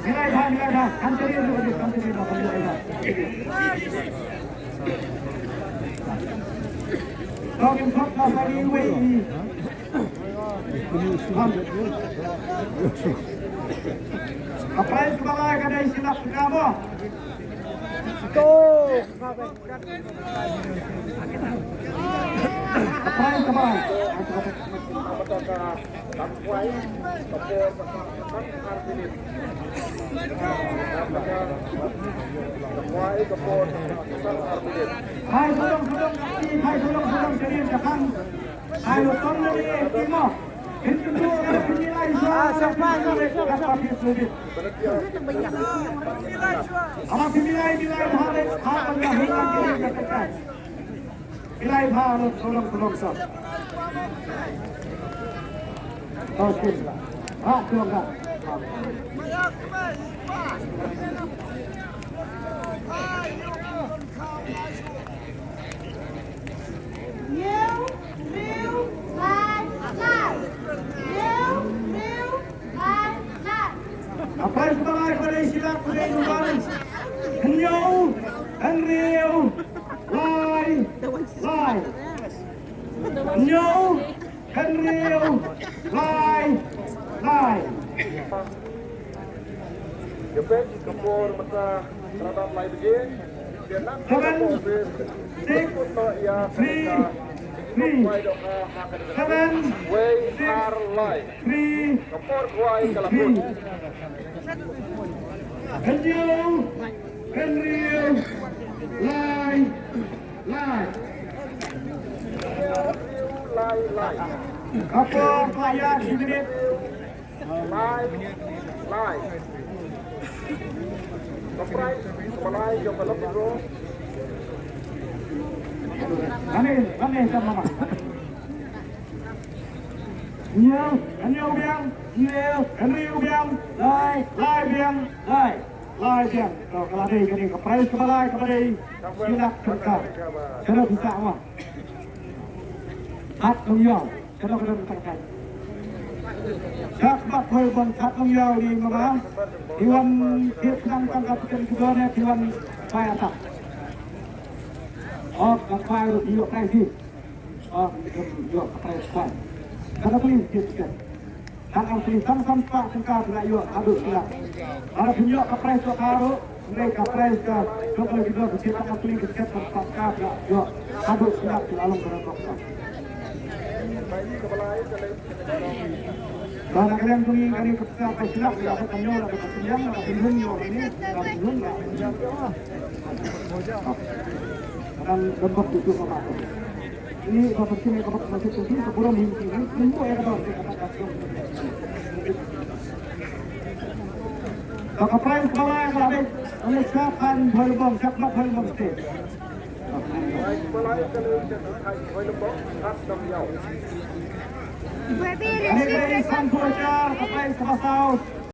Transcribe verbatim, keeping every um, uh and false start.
Milai bha, milai bha. Kan cari dulu, kan cari dulu, kan cari dulu. Tong in thok na sari wei. Ka prize kaba lai ka dei shi lak tyngka mo. Ka prize kaba lai. Hai, sodong, sodong, hai, sodong, sodong, sodong, sodong. Hai, lo tong na ni, timo. Hin tu tu, ada pemilai sa. Ah, siapa, siapa, siapa, siapa? Apa pemilai, pemilai, ha, ha, ha, ha, ha, ha. Pemilai, ha, lo tolong, tolong, sa. Okey. Ha, tolong, ha. Hynñiew, hynñiew, lai, lai. Hynñiew, hynñiew, lai, lai. Ka prize ba lai ka dei shi lak, ka dei shi lak. Hynñiew, hynriew, lai, lai. Hynñiew, hynriew, lai, lai. Ka peit ka por mynta ka la dap lai baje. Seven, six, three, three. Seven, six, three. Ka por kawei ka la kut. Hynñiew, hynriew, lai, lai. Lai, lai. Ka por ka la ïaid shi minit. Lai, lai. Ka prize kaba lai jong ka lucky draw. Ani, ani, sama mama. Hynñiew, hynñiew biang, hynñiew, hynriew biang, lai, lai biang, lai, lai biang. To, ka la dei kane ka prize kaba lai kaba dei shi lak tyngka. Ka la pisa ma. Hat nong ïaw, kano kano ka tangkai. Dak bak hoi ban hat nong ïaw ni mama. Iwan kit nang tangka pikan juga ne iwan pai atak. Oh, ka pai ru ïoh kai si. Oh, ïoh ka pai pai. Kano kali kit pikan. Tang ar tylli tang san spah tyngka phi la ïoh haduh phi la. Lada phin ïoh ka prize ka haduh, hynrei ka prize ka jong ka lucky draw ka jingtang ar tylli ka jingtang san spah tyngka phi la ïoh haduh phi la, phi la long ka rangbah. Ba na ka liang jong ngi kane ka pisa ka shilak ka pisa ka ñiew la ka pisa ñiang la ka pisa ñiang la ka pisa ñiang la. Kan lembab duduk apa tu. Ini bapak sini, bapak masih tinggi, sebulan ini, ini, ini, ini, ini, Ka prize ka la ïaid, ka la ïaid, ka la ïaid, siap ban Hoi Lum Bong, siap ban Hoi Lum Bong stage. Ka prize ka la ïaid, ka prize ka la ïaid.